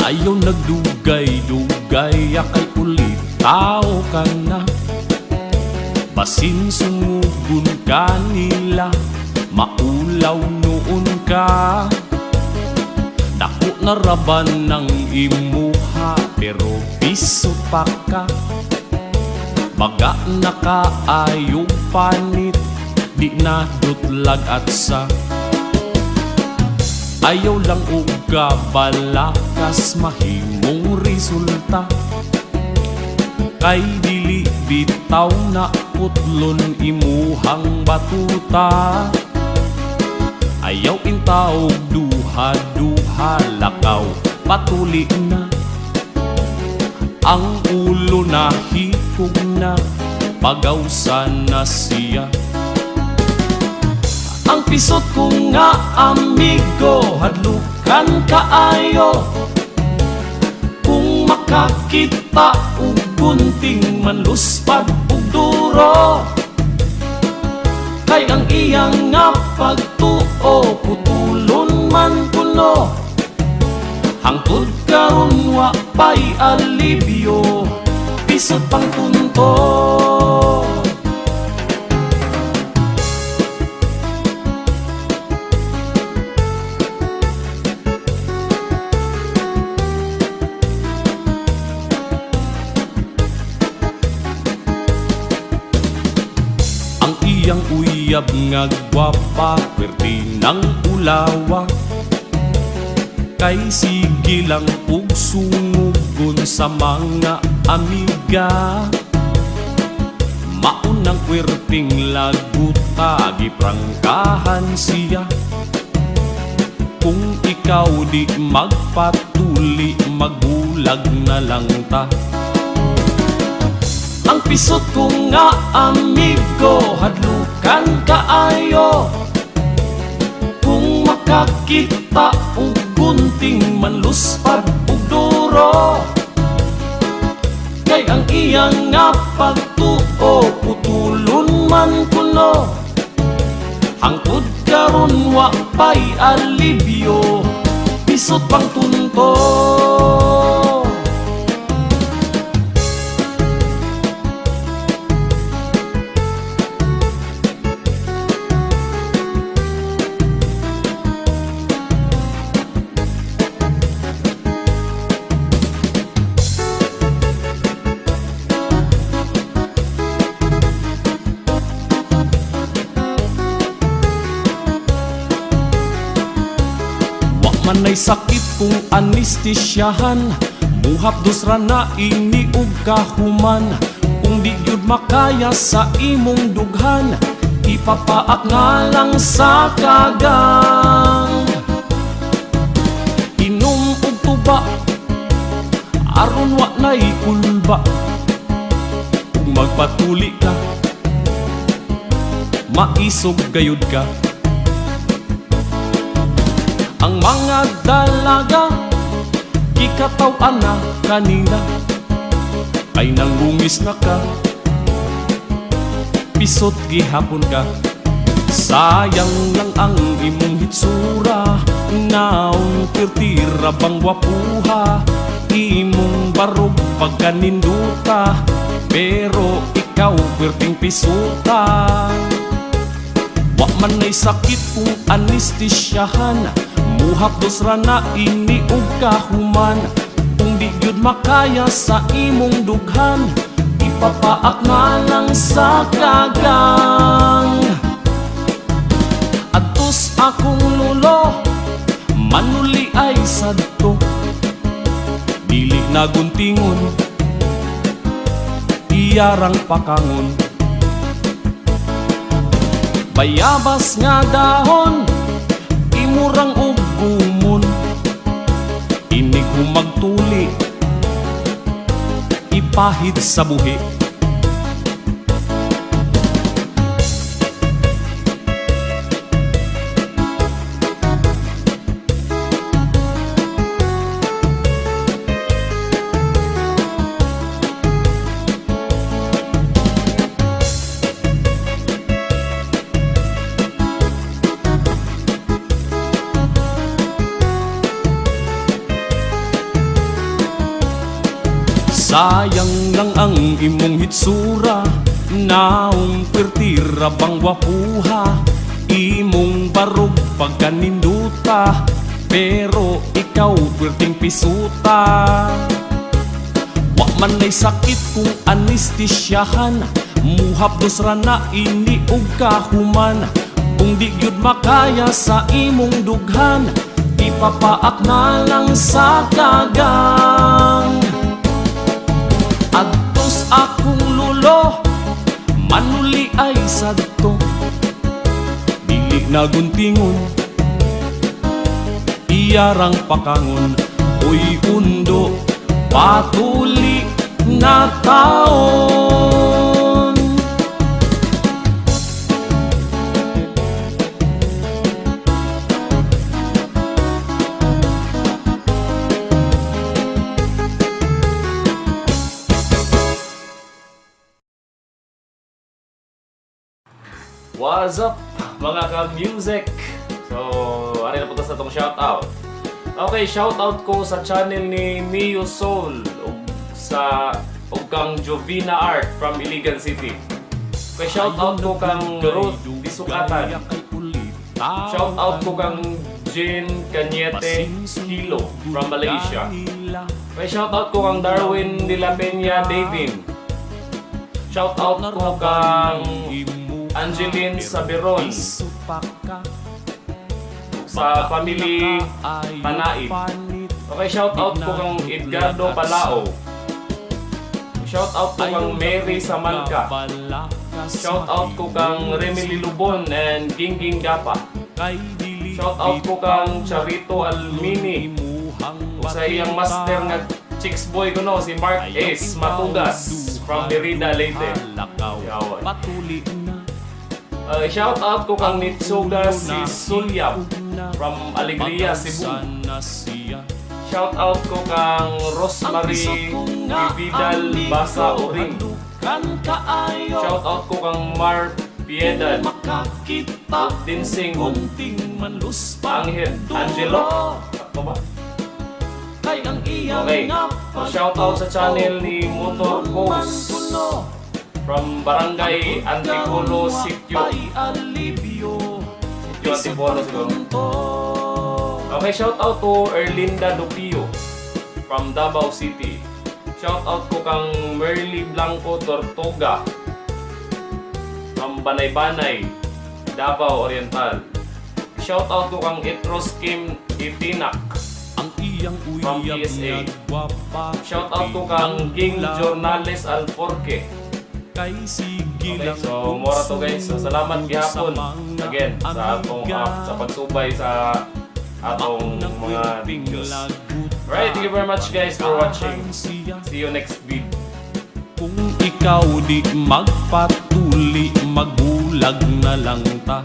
Ayaw nagdugay-dugay, akay ulit tao ka na. Basin sungugon ka nila, maulaw noon ka. Dako na raban ng imuha, pero piso pa ka. Baga na kaayog panit, di na dutlag at sa. Ayaw lang og kabalakas, mahimong resulta. Kay dili bitaw na putlon imuhang batuta. Ayaw intawog duha-duha, lakaw patuli na. Ang ulo na hikog na, pagawsan na siya. Ang pisot ko nga amigo, hadlukan kaayo. Kung makakita og gunting, manluspad og duro. Kay ang iyang nga pagtuo, putulon man kuno. Hangtod karon wa pa'y alibyo, pisot pang tunto. Ang iyang uyab nga gwapa, perti ng ulawa. Kay sige lang og sungugon sa mga amiga. Maunang kwerting laguta, giprangkahan siya. Kung ikaw di magpatuli, magbulag na lang ta. Ang pisot ko nga amigo, hadlukan kaayo. Kung makakita og gunting, manluspad og duro. Kay ang iyang nga pagtuo, putulon man kuno. Hangtod karon wa pa'y alibyo, pisot pang tunto. Wa man ay sakit kung anestesyahan, muhapdos ra na ini og kahuman. Kung di gyud makaya sa imong dughan, ipapaak na lang sa kagang. Inom og tuba aron wa nay kulba. Kung magpatuli ka, maisog gayud ka. Ang mga dalaga gikataw-an na kanina, ay nangungis na ka, pisot gihapon ka. Sayang lang ang imong hitsura, naong pirtira bang wapuha. Imong barog pagkaninduta, pero ikaw perting pisuta. Wa man ay sakit kung anestesyahan, muhapdos ra na ini og kahuman. Kung di gyud makaya sa imong dughan, ipapaak na lang sa kagang. Adtos akong lulo, manuli ay sadto. Dili na guntingon, iyarang pakangon. Bayabas nga dahon, imurang ugumon. Inig humagtuli, ipahid sa buhi. Sayang lang ang imong hitsura, naong pertira bang wapuha. Imong barog pagkaninduta, pero ikaw perting pisuta. Wa man nay sakit kung anestesyahan, muhapdos ra na ini og kahuman. Kung di gyud makaya sa imong dughan, ipapaak na lang sa kagang. Adtos akong lulo, manuli ay sadto. Dili naguntingon, iyarang pakangon. Uy undo, patuli na taon. What's up, mga ka-music? So, ari na po ta sa atong shoutout. Okay, shoutout ko sa channel ni Mio Soul ug sa ug kang Jovina Art from Iligan City. Okay, shoutout ko kang Ruth Bisukatan. Shoutout ko kang Jean Cañete Kilo from Malaysia. Okay, shoutout ko kang Darwin De La Peña Davin. Shoutout ko kang Angeline Saberon sa family Panaid. Okay, shoutout ko kang Edgardo Palao. Shoutout ko kang Mary Samanka. Shoutout ko kang Remily Lubon and Gingging Gapa. Shoutout ko kang Charito Almini. Ug sa iyang master nga chicks boy ko, no, si Mark S. Matugas from Merida, Leyte. Yawa. Shoutout ko kang Nitsuga si Sulyap from Alegria, Cebu. Shoutout ko kang Rosemary Vidal Basa Uring. Shoutout ko kang Mar Piedad Dinsing Angel Angelo. Sakto ba? Okay. So, shoutout sa channel ni Motor Coast from Barangay Antipolo, Sitio. Sitio Antipolo siguro. Okay, shoutout to Erlinda Dupio from Davao City. Shoutout ko kang Merly Blanco Tortuga from Banay-Banay, Davao Oriental. Shoutout ko kang Itros Kim Itinak Ang iyang from uyab PSA. nga gwapa. Shoutout ko kang Ging Jornales Alforque. Kay sige Okay, lang so mora to, guys. So salamat gihapon again sa atong sa pagsubay sa atong mga videos. Alright, thank you very much, guys, for watching. See you next vid. Kung ikaw di magpatuli, magbulag na lang ta.